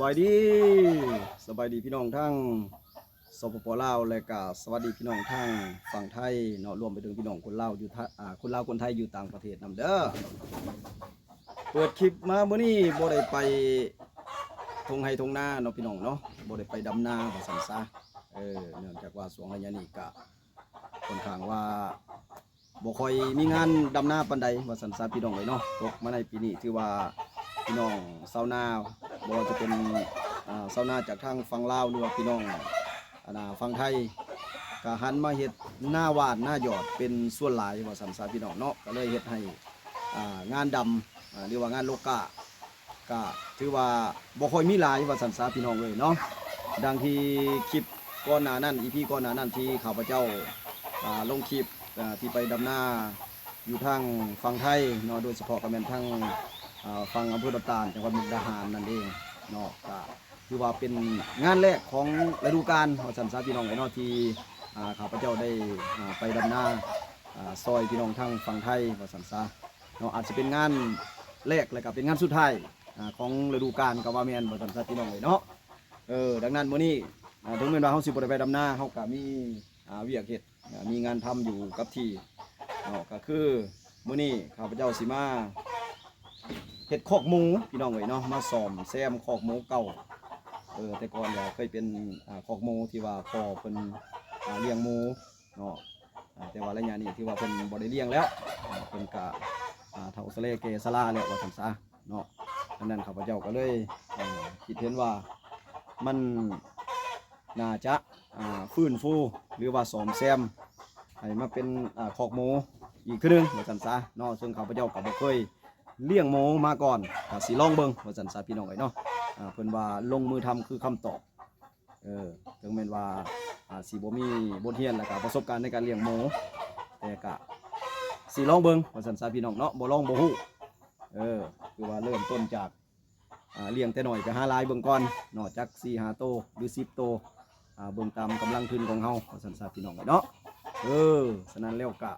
ສະບາຍດີ ສະບາຍດີພີ່ນ້ອງທາງ ສປປ ລາວ ແລະກະສະຫວັດດີພີ່ນ້ອງທາງຝັ່ງໄທເນາະ ລວມໄປເຖິງພີ່ນ້ອງຄົນລາວຢູ່ ອາ ຄົນລາວຄົນໄທຢູ່ຕ່າງປະເທດນຳເດີ. ເປີດຄລິບມາມື້ນີ້ບໍ່ໄດ້ໄປທົ່ງໄຮ່ທົ່ງນາເນາະພີ່ນ້ອງເນາະ ບໍ່ໄດ້ໄປດຳນາວ່າຊັ້ນຊະ. ເອີ ເນື່ອງຈາກວ່າຊ່ວງໄລຍະນີ້ກະ ຂ້ອນຂ້າງວ່າບໍ່ຄ່ອຍມີງານດຳນາປານໃດວ່າຊັ້ນຊະພີ່ນ້ອງເອີຍເນາະ. ຕົກມາໃນປີນີ້ຖືວ່າພີ່ນ້ອງຊາວນາ ບໍ່ວ່າຈະເປັນ ອາ ຊາວນາຈາກທາງຝັ່ງລາວ ຫຼືວ່າພີ່ນ້ອງ ອັນນ່າ ຝັ່ງໄທ ກະຫັນມາເຮັດນາຫວ່ານນາຢອດເປັນສ່ວນຫຼາຍວ່າຊັ້ນຊະພີ່ນ້ອງເນາະ. ກະເລີຍເຮັດໃຫ້ ອາ ງານດຳ ອາ ຫຼືວ່າງານໂລກາ ກະຖືວ່າບໍ່ຄ່ອຍມີຫຼາຍວ່າຊັ້ນຊະພີ່ນ້ອງເອີຍເນາະ. ດັ່ງທີ່ຄລິບກ່ອນໜ້ານັ້ນ ອີພີ ກ່ອນໜ້ານັ້ນທີ່ຂ້າພະເຈົ້າ ອາ ລົງຄລິບ ອາ ທີ່ໄປດຳນາຢູ່ທາງຝັ່ງໄທເນາະ ໂດຍສະເພາະກະແມ່ນທາງ ອາ ຝັ່ງອຳເພີດອນຕານ ຈັງຫວັດມຸກດາຫານນັ້ນເອງເນາະ. ກະຖືວ່າເປັນງານແລກຂອງລະດູການວ່າຊັ້ນຊະພີ່ນ້ອງເອີຍເນາະ ທີ່ ອາ ຂ້າພະເຈົ້າໄດ້ ອາ ໄປດຳນາ ອາ ຊ່ອຍພີ່ນ້ອງທາງຝັ່ງໄທວ່າຊັ້ນຊະເນາະ. ອາດຈະເປັນງານແລກ ແລະກະເປັນງານສຸດທ້າຍ ອາ ຂອງລະດູການກະວ່າແມ່ນວ່າຊັ້ນຊະພີ່ນ້ອງເອີຍເນາະ. ເອີ ດັ່ງນັ້ນມື້ນີ້ ອາ ເຖິງແມ່ນວ່າເຮົາຊິບໍ່ໄດ້ໄປດຳນາ ເຮົາກະມີ ອາ ວຽກເຮັດ ອາ ມີງານທຳຢູ່ກັບທີ່ເນາະ. ກະຄືມື້ນີ້ຂ້າພະເຈົ້າຊິມາເຮັດຄອກໝູພີ່ນ້ອງເອີຍເນາະ ມາສ້ອມແຊມຄອກໝູເກົ່າ. ເອີ ແຕ່ກ່ອນກະເຄີຍເປັນ ອາ ຄອກໝູທີ່ວ່າພໍ່ເພິ່ນ ອາ ລ້ຽງໝູ ເນາະ ອາ ແຕ່ວ່າໄລຍະນີ້ຖືວ່າເພິ່ນບໍ່ໄດ້ລ້ຽງແລ້ວ ອາ ເພິ່ນກະ ອາ ເຖົ້າຊະແລແກ່ຊະລາແລ້ວວ່າຊັ້ນຊະເນາະ. ດັ່ງນັ້ນຂ້າພະເຈົ້າກະເລີຍ ອາ ຄິດເຫັນວ່າມັນໜ້າຈະ ອາ ຟື້ນຟູ ຫຼືວ່າສ້ອມແຊມໃຫ້ມາເປັນ ອາ ຄອກໝູອີກເທື່ອໜຶ່ງວ່າຊັ້ນຊະເນາະ. ເຊິ່ງຂ້າພະເຈົ້າກະບໍ່ເຄີຍລ້ຽງໝູມາກ່ອນ ກະຊິລອງເບິ່ງວ່າຊັ້ນຊະພີ່ນ້ອງເອີຍເນາະ. ອາ ເພິ່ນວ່າລົງມືທຳຄືຄຳຕອບ ເອີ ເຖິງແມ່ນວ່າ ອາ ຊິບໍ່ມີບົດຮຽນ ແລະກະປະສົບການໃນການລ້ຽງໝູ ແຕ່ກະຊິລອງເບິ່ງວ່າຊັ້ນຊະພີ່ນ້ອງເນາະ ບໍ່ລອງບໍ່ຮູ້. ເອີ ຄືວ່າເລີ່ມຕົ້ນຈາກ ອາ ລ້ຽງແຕ່ນ້ອຍໄປຫາຫຼາຍເບິ່ງກ່ອນເນາະ ຈັກສີ່ຫ້າໂຕ ຫຼືສິບໂຕ ອາ ເບິ່ງຕາມກຳລັງທຶນຂອງເຮົາວ່າຊັ້ນຊະພີ່ນ້ອງເອີຍເນາະ. ເອີ ສະນັ້ນແລ້ວກະ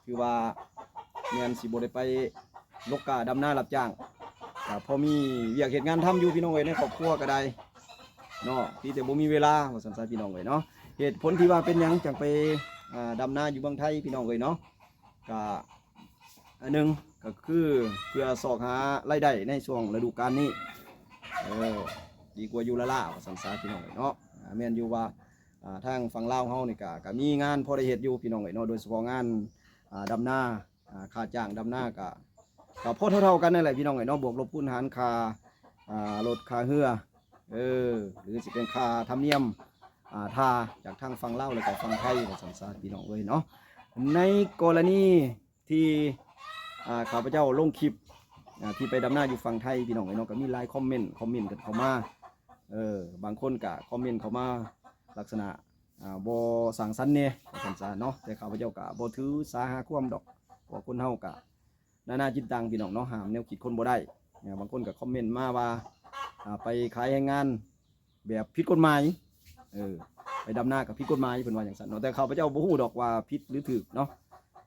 ຖືວ່າແມ່ນຊິບໍ່ໄດ້ໄປລົກກ້າດຳນາຮັບຈ້າງ ກະພໍມີວຽກເຮັດງານທຳຢູ່ພີ່ນ້ອງເອີຍ ໃນຄອບຄົວກະໄດ້ເນາະ ມີແຕ່ບໍ່ມີເວລາວ່າຊັ້ນຊະພີ່ນ້ອງເອີຍເນາະ. ເຫດຜົນທີ່ວ່າເປັນຫຍັງຈັ່ງໄປ ອາ ດຳນາຢູ່ເມືອງໄທພີ່ນ້ອງເອີຍເນາະ ກະ ອັນໜຶ່ງກະຄືເພື່ອຊອກຫາລາຍໄດ້ໃນຊ່ວງລະດູການນີ້ ເອີ ດີກວ່າຢູ່ລ້າໆວ່າຊັ້ນຊະພີ່ນ້ອງເອີຍເນາະ. ອາ ແມ່ນຢູ່ວ່າ ອາ ທາງຝັ່ງລາວເຮົານີ້ກະ ກະມີງານພໍໄດ້ເຮັດຢູ່ພີ່ນ້ອງເອີຍເນາະ ໂດຍສະເພາະງານ ອາ ດຳນາ ອາ ຄ່າຈ້າງດຳນາກະ ກະພໍເທົ່າໆກັນນັ້ນແຫຼະພີ່ນ້ອງເອີຍເນາະ ບວກລົບຄູນຫານຄ່າ ອາ ລົດຄ່າເຮືອ ເອີ ຫຼືຊິເປັນຄ່າທຳນຽມ ອາ ທ່າຈາກທາງຝັ່ງລາວ ແລະກະຝັ່ງໄທວ່າຊັ້ນຊະພີ່ນ້ອງເອີຍເນາະ. ໃນກໍລະນີ ທີ່ ອາ ຂ້າພະເຈົ້າລົງຄລິບ ອາ ທີ່ໄປດຳນາຢູ່ຝັ່ງໄທພີ່ນ້ອງເອີຍເນາະ ກະມີຫຼາຍຄອມເມັນ ຄອມເມັນກັນເຂົ້າມາ ເອີ ບາງຄົນກະຄອມເມັນເຂົ້າມາລັກສະນະ ອາ ບໍ່ສ້າງສັນແດ່ວ່າຊັ້ນຊະເນາະ. ແຕ່ຂ້າພະເຈົ້າກະບໍ່ຖືສາຫາຄວາມດອກ ເພາະວ່າຄົນເຮົາກະນານາຈິດຕັງພີ່ນ້ອງເນາະ ຫ້າມແນວຄິດຄົນບໍ່ໄດ້. ອາ ບາງຄົນກະຄອມເມັນມາວ່າ ອາ ໄປຂາຍແຮງງານ ແບບຜິດກົດໝາຍ ເອີ ໄປດຳນາກະຜິດກົດໝາຍ ເພິ່ນວ່າຈັ່ງຊັ້ນເນາະ. ແຕ່ຂ້າພະເຈົ້າບໍ່ຮູ້ດອກວ່າຜິດຫຼືຖືກເນາະ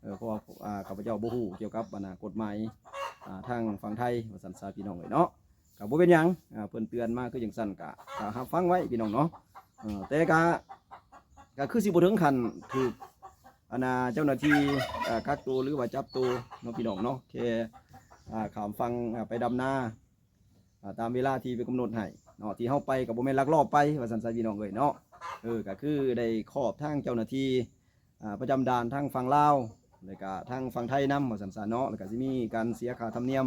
ເອີ ເພາະວ່າ ອາ ຂ້າພະເຈົ້າບໍ່ຮູ້ກ່ຽວກັບ ອັນນ່າ ກົດໝາຍ ອາ ທາງຝັ່ງໄທວ່າຊັ້ນຊະພີ່ນ້ອງເອີຍເນາະ. ກະບໍ່ເປັນຫຍັງ ອາ ເພິ່ນເຕືອນມາຄືຈັ່ງຊັ້ນ ກະ ກະຮັບຟັງໄວ້ພີ່ນ້ອງເນາະ. ເອີ ແຕ່ກະ ກະຄືຊິບໍ່ເຖິງຂັ້ນຖືກ ອັນນ່າ ເຈົ້າໜ້າທີ່ ອາ ກັກໂຕ ຫຼືວ່າຈັບໂຕເນາະພີ່ນ້ອງເນາະ ແຄ່ ອາ ຂ້າມຝັ່ງ ອາ ໄປດຳນາ ອາ ຕາມເວລາທີ່ເພິ່ນກຳນົດໃຫ້ເນາະ ທີ່ເຮົາໄປກະບໍ່ແມ່ນລັກລອບໄປວ່າຊັ້ນຊະພີ່ນ້ອງເອີຍເນາະ. ເອີ ກະຄືໄດ້ຂອບທາງເຈົ້າໜ້າທີ່ ອາ ປະຈຳດ່ານທາງຝັ່ງລາວ ແລະກະທາງຝັ່ງໄທນຳວ່າຊັ້ນຊະເນາະ ແລະກະຊິມີການເສຍຄ່າທຳນຽມ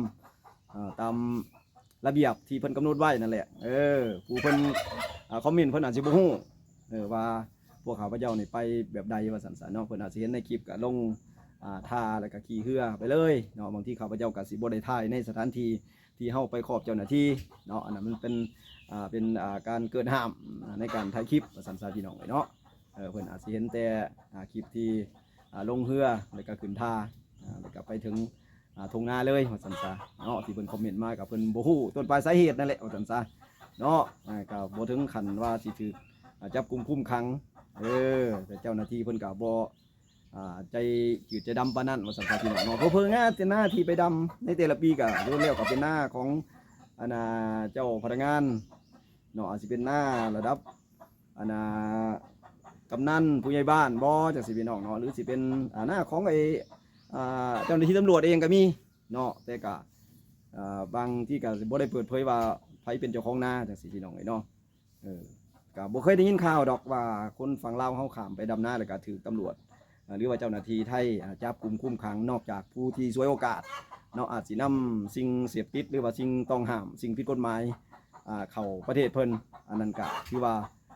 ອາ ຕາມລະບຽບທີ່ເພິ່ນກຳນົດໄວ້ນັ້ນແຫຼະ. ເອີ ຜູ້ເພິ່ນ ອາ ຄອມເມັນເພິ່ນອາດຊິບໍ່ຮູ້ ເອີ ວ່າພວກຂ້າພະເຈົ້ານີ້ໄປແບບໃດວ່າຊັ້ນຊະເນາະ ເພິ່ນອາດຊິເຫັນໃນຄລິບກະລົງ ອາ ທ່າ ແລະກະຂີ່ເຮືອໄປເລີຍເນາະ. ບາງທີຂ້າພະເຈົ້າກະຊິບໍ່ໄດ້ຖ່າຍໃນສະຖານທີ່ ທີ່ເຮົາໄປຂອບເຈົ້າໜ້າທີ່ເນາະ ອັນນັ້ນມັນເປັນ ອ່າ ເປັນ ອ່າ ການເກີດຫ້າມໃນການຖ່າຍຄລິບວ່າຊັ້ນຊະພີ່ນ້ອງເອີຍເນາະ. ເອີ ເພິ່ນອາດຊິເຫັນແຕ່ ອ່າ ຄລິບທີ່ ອ່າ ລົງເຮືອ ແລ້ວກະຂຶ້ນທ່າ ອ່າ ແລ້ວກະໄປເຖິງ ອ່າ ທົ່ງນາເລີຍວ່າຊັ້ນຊະເນາະ ທີ່ເພິ່ນຄອມເມັນມາ ກະເພິ່ນບໍ່ຮູ້ຕົ້ນປາຍສາເຫດນັ້ນແຫຼະວ່າຊັ້ນຊະເນາະ. ອ່າ ກະບໍ່ເຖິງຂັ້ນວ່າຊິຖືກ ອ່າ ຈັບກຸມຄຸມຂັງ ເອີ ແຕ່ເຈົ້າໜ້າທີ່ເພິ່ນກະບໍ່ ອ່າ ໃຈຈືດໃຈດຳປານນັ້ນວ່າຊັ້ນຊະພີ່ນ້ອງເນາະ. ເພີງໆ ນາ ແຕ່ນາທີ່ໄປດຳໃນແຕ່ລະປີກະໂດນແລ້ວກະເປັນນາຂອງ ອັນນ່າ ເຈົ້າພະນັກງານ ເນາະ ອາດຊິເປັນໜ້າລະດັບ ອັນນ່າ ກຳນັນ ຜູ້ໃຫຍ່ບ້ານບໍ ຈັ່ງຊີ້ພີ່ນ້ອງເນາະ ຫຼືຊິເປັນ ອ່າ ໜ້າຂອງໄອ້ ອ່າ ເຈົ້າໜ້າທີ່ຕຳຫຼວດເອງກໍມີເນາະ ແຕ່ກໍ ອ່າ ບາງທີກໍບໍ່ໄດ້ເປີດເຜີຍວ່າໃຜເປັນເຈົ້າຂອງນາ ຈັ່ງຊີ້ພີ່ນ້ອງເອີຍເນາະ. ເອີ ກໍບໍ່ເຄີຍໄດ້ຍິນຂ່າວດອກວ່າຄົນຝັ່ງລາວເຮົາຂ້າມໄປດຳນາ ແລ້ວກໍຖືກຕຳຫຼວດ ເອີ ຫຼືວ່າເຈົ້າໜ້າທີ່ໄທ ອ່າ ຈັບກຸມຄຸມຂັງ ນອກຈາກຜູ້ທີ່ສວຍໂອກາດເນາະ ອາດຊິນຳສິ່ງເສບຕິດ ຫຼືວ່າສິ່ງຕ້ອງຫ້າມ ສິ່ງຜິດກົດໝາຍ ອ່າ ເຂົ້າປະເທດເພິ່ນ ອັນນັ້ນກໍຖືວ່າ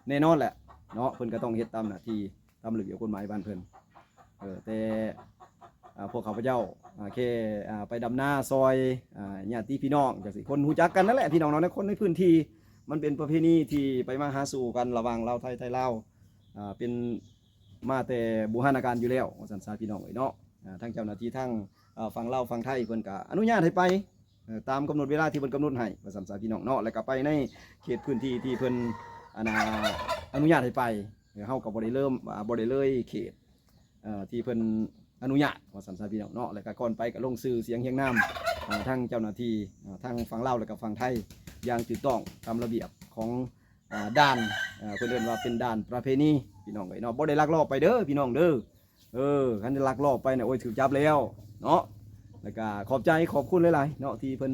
ແນ່ນອນແຫຼະເນາະ ເພິ່ນກໍຕ້ອງເຮັດຕາມໜ້າທີ່ ຕາມລະບຽບກົດໝາຍບ້ານເພິ່ນ. ເອີ ແຕ່ ອ່າ ພວກຂ້າພະເຈົ້າ ອ່າ ແຄ່ ອ່າ ໄປດຳນາຊ່ອຍ ອ່າ ຍາດຕິພີ່ນ້ອງ ຈັ່ງຊີ້ ຄົນຮູ້ຈັກກັນນັ້ນແຫຼະ ພີ່ນ້ອງເນາະ ໃນຄົນໃນພື້ນທີ່ ມັນເປັນປະເພນີທີ່ໄປມາຫາສູ່ກັນລະຫວ່າງລາວໄທ ໄທລາວ ອ່າ ເປັນມາແຕ່ບູຮານະການຢູ່ແລ້ວ ວ່າຊັ້ນຊະ ພີ່ນ້ອງເອີຍເນາະ. ອ່າ ທາງເຈົ້າໜ້າທີ່ທາງ ເອີ ຝັ່ງລາວຝັ່ງໄທເພິ່ນກໍອະນຸຍາດໃຫ້ໄປ ເອີ ຕາມກຳນົດເວລາທີ່ເພິ່ນກຳນົດໃຫ້ ວ່າຊັ້ນຊະ ພີ່ນ້ອງເນາະ ແລ້ວກໍໄປໃນເຂດພື້ນທີ່ທີ່ເພິ່ນ ອັນນ່າ ອະນຸຍາດໃຫ້ໄປ ເຮົາກໍບໍ່ໄດ້ເລີ່ມ ອ່າ ບໍ່ໄດ້ເລີຍເຂດ ເອີ ທີ່ເພິ່ນອະນຸຍາດ ວ່າຊັ້ນຊະ ພີ່ນ້ອງເນາະ. ແລ້ວກໍກ່ອນໄປກໍລົງຊື່ສຽງຮຽງນາມ ອ່າ ທັງເຈົ້າໜ້າທີ່ ອ່າ ທັງຝັ່ງລາວ ແລ້ວກໍຝັ່ງໄທ ຢ່າງຖືກຕ້ອງຕາມລະບຽບຂອງ ອ່າ ດ່ານ ເອີ ເພິ່ນເອີ້ນວ່າເປັນດ່ານປະເພນີ ພີ່ນ້ອງເອີຍເນາະ ບໍ່ໄດ້ລັກລອບໄປເດີ້ ພີ່ນ້ອງເດີ້. ເອີ ຄັນໄດ້ລັກລອບໄປນະ ໂອ້ຍ ຖືກຈັບແລ້ວເນາະ. ແລ້ວກະຂອບໃຈຂອບຄຸນຫຼາຍໆເນາະ ທີ່ເພິ່ນ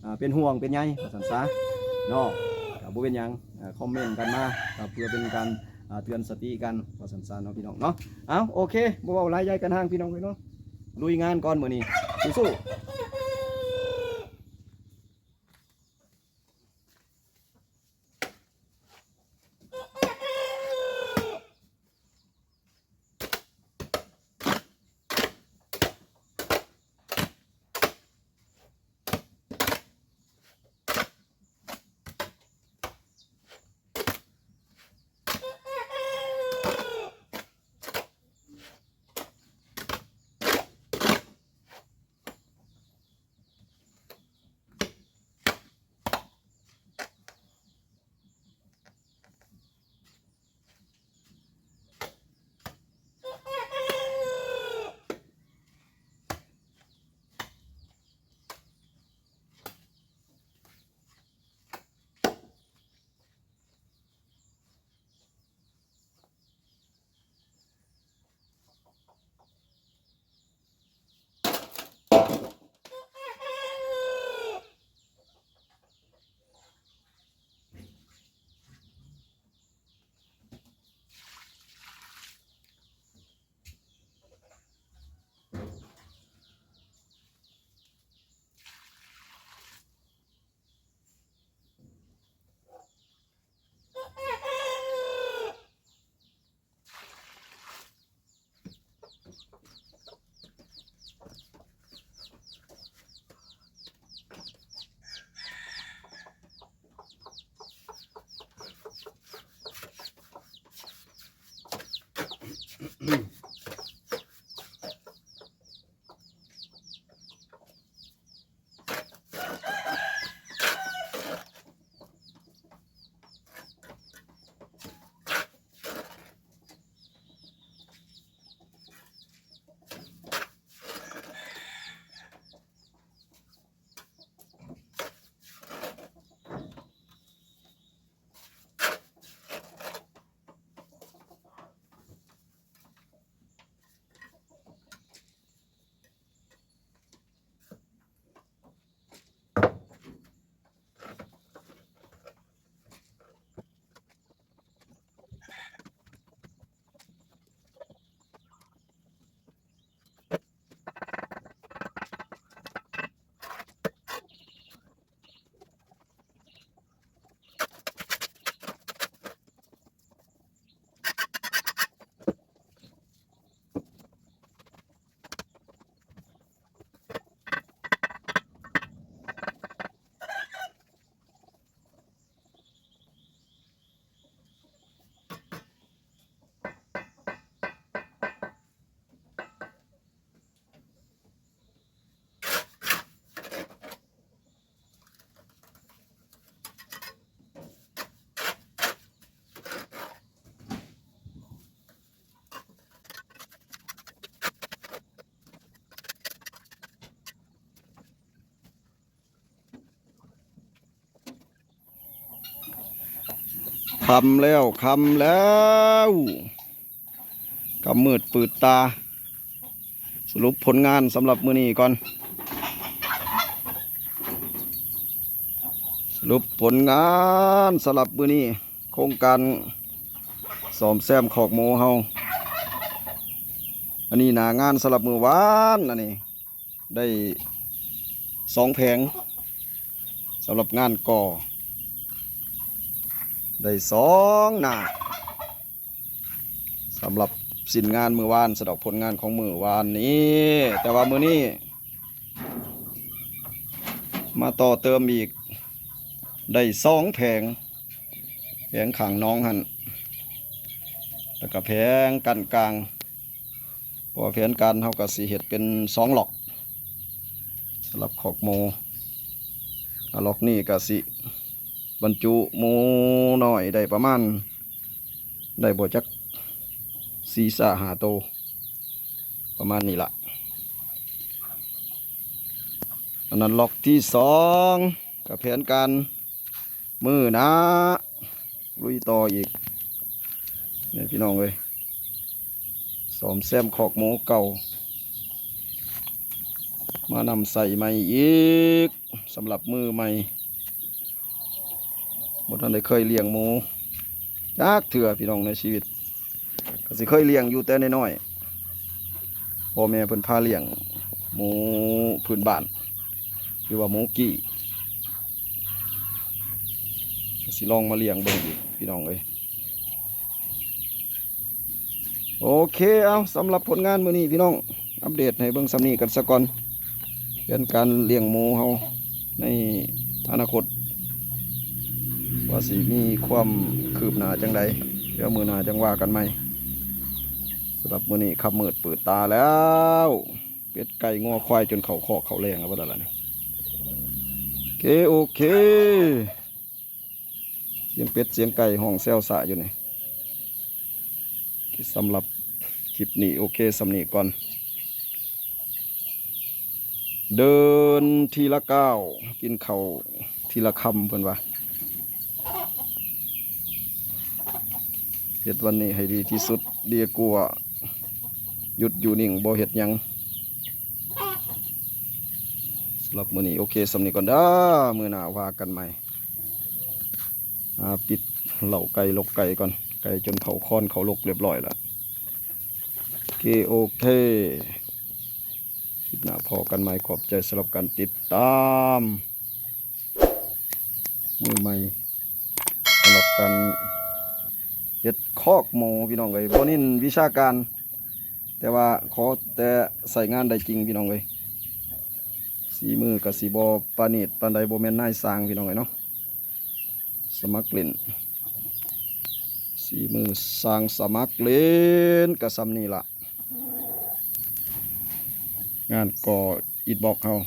ອ່າ ເປັນຫ່ວງເປັນໃຍ ວ່າຊັ້ນຊະເນາະ. ກໍບໍ່ເປັນຫຍັງ ອ່າ ຄອມເມັນກັນມາ ກໍເພື່ອເປັນການ ອ່າ ເຕືອນສະຕິກັນ ວ່າຊັ້ນຊະເນາະ ພີ່ນ້ອງເນາະ. ເອົາ ໂອເຄ ບໍ່ເວົ້າຫຼາຍຢາຍກັນຫ່າງ ພີ່ນ້ອງເອີຍເນາະ. ລຸຍງານກ່ອນມື້ນີ້ ສູ້ໆ. ຄ່ຳແລ້ວ ຄ່ຳແລ້ວ ຄ່ຳມືດປືດຕາ. ສະຫຼຸບຜົນງານສຳລັບມື້ນີ້ກ່ອນ ສະຫຼຸບຜົນງານສຳລັບມື້ນີ້ ໂຄງການສ້ອມແຊມຄອກໝູເຮົາ. ອັນນີ້ໜ້າງານສຳລັບມື້ວານ ອັນນີ້ ໄດ້ສອງແຜງ ສຳລັບງານກໍ່ ໄດ້ສອງໜ້າ ສຳລັບສິ້ນງານມື້ວານ ສະດອກຜົນງານຂອງມື້ວານນີ້. ແຕ່ວ່າມື້ນີ້ ມາຕໍ່ເຕີມອີກ ໄດ້ສອງແຜງ ແຜງຂ້າງໜອງຫັ້ນ ແລ້ວກະແຜງກັ້ນກາງ. ເພາະວ່າແຜນການເຮົາກະຊິເຮັດເປັນສອງລັອກ ສຳລັບຄອກໝູ. ອາ ລັອກນີ້ກະຊິບັນຈຸໝູນ້ອຍໄດ້ປະມານ ໄດ້ບໍ່ຈັກສີ່ສາຫ້າໂຕ ປະມານນີ້ລະ. ອັນນັ້ນລັອກທີສອງ ກະແຜນການ ມື້ໜ້າລຸຍຕໍ່ອີກ ນີ້ພີ່ນ້ອງເອີຍ ສ້ອມແຊມຄອກໝູເກົ່າ ມານຳໃຊ້ໃໝ່ອີກ ສຳລັບມືໃໝ່ ບໍ່ທັນໄດ້ເຄີຍລ້ຽງໝູຈັກເທື່ອ ພີ່ນ້ອງ ໃນຊີວິດ. ກະຊິເຄີຍລ້ຽງຢູ່ແຕ່ນ້ອຍໆ ພໍ່ແມ່ເພິ່ນພາລ້ຽງໝູພື້ນບ້ານ ຫຼືວ່າໝູກີ້ ກະຊິລອງມາລ້ຽງເບິ່ງອີກ ພີ່ນ້ອງເອີຍ. ໂອເຄ ເອົາ ສຳລັບຜົນງານມື້ນີ້ ພີ່ນ້ອງ ອັບເດດໃຫ້ເບິ່ງສ່ຳນີ້ກັນສາກ່ອນ. ແຜນການລ້ຽງໝູເຮົາໃນອະນາຄົດ ວ່າຊິມີຄວາມຄືບໜ້າຈັ່ງໃດ ດຽວມື້ໜ້າຈັ່ງວ່າກັນໃໝ່. ສຳລັບມື້ນີ້ຄ່ຳມືດປືດຕາແລ້ວ ເປັດໄກ່ງົວຄວາຍຈົນເຂົ້າຄອກເຂົ້າແລ້ງແລ້ວບໍ່ໄດ້ລະນີ້. ໂອເຄ ໂອເຄ ສຽງເປັດສຽງໄກ່ຮ້ອງແຊວຊະຢູ່ນີ້. ສຳລັບຄລິບນີ້ໂອເຄສ່ຳນີ້ກ່ອນ. ເດີນທີລະກ້າວ ກິນເຂົ້າທີລະຄຳ ເພິ່ນວ່າ. ເຮັດວັນນີ້ໃຫ້ດີທີ່ສຸດ ດີກວ່າຢຸດຢູ່ນິ່ງບໍ່ເຮັດຫຍັງ. ສຳລັບມື້ນີ້ໂອເຄສ່ຳນີ້ກ່ອນເດີ ມື້ໜ້າວ່າກັນໃໝ່. ອ່າ ປິດເລົ້າໄກ່ລົກໄກ່ກ່ອນ ໄກ່ຈົນເຂົ້າຄອນເຂົ້າລົກຮຽບຮ້ອຍລະ. ໂອເຄ ໂອເຄ ຄລິບໜ້າພໍ້ກັນໃໝ່. ຂອບໃຈສຳລັບການຕິດຕາມ ມືໃໝ່ສຳລັບການເຮັດຄອກໝູ ພີ່ນ້ອງເອີຍ. ບໍ່ເນັ້ນວິຊາການ ແຕ່ວ່າຂໍແຕ່ໃຊ້ງານໄດ້ຈິງ ພີ່ນ້ອງເອີຍ. ສີມືກະຊິບໍ່ປານີດປານໃດ ບໍ່ແມ່ນນາຍຊ່າງ ພີ່ນ້ອງເອີຍເນາະ. ສະໝັກຫຼິ້ນ ສີມືຊ່າງສະໝັກຫຼິ້ນກະສ່ຳນີ້ລະ. ງານກໍ່ອິດບລັອກເຮົາ